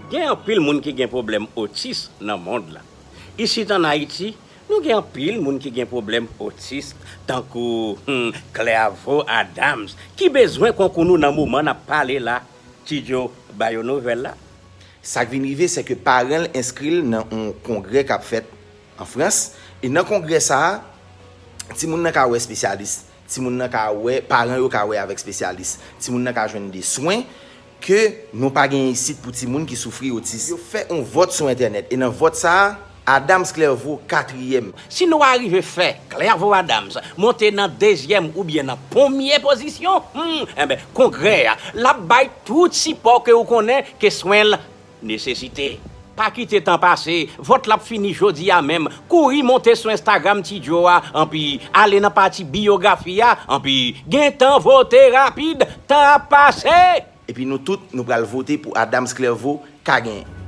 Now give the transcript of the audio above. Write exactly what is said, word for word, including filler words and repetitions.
Gen anpil moun ki gen pwoblèm otis nan mond la. Isit ann Ayiti, nou gen anpil moun ki gen pwoblèm otis, tankou hmm, Clairvaux Adams, ki bezwen konkou nou nan moman n ap pale la. Ti Joe ba yo nouvèl la. Sa k vin rive, se ke paran l enskri l nan yon kongrè k ap fèt an Frans. E nan kongrè sa a, timoun nan ka wè espesyalis. Timoun nan ka wè, paran yo ka wè avèk espesyalis. Timoun nan ka jwenn de swen ke nou pa genyen isit pou timoun ki soufri otis. Yo fè yon vòt sou entènèt. E nan vòt sa a, Adams Clairvaux katriyèm. Si nou arive fè Clairvaux Adams monte nan dezyèm oubyen nan pwemye pozisyon, hmm, enben, kongrè a, l ap bay tout sipò ke ou konnen ke swen l nesesite. Pa kite tan pase, vòt la ap fini jodi a menm. Kouri monte sou Instagram Ti Joe a, anpi ale nan pati biyografi a, anpi gentan vote rapid, tan ap pase! Epi nou tout, nou pral vote pou Adams Clairvaux ka genyen.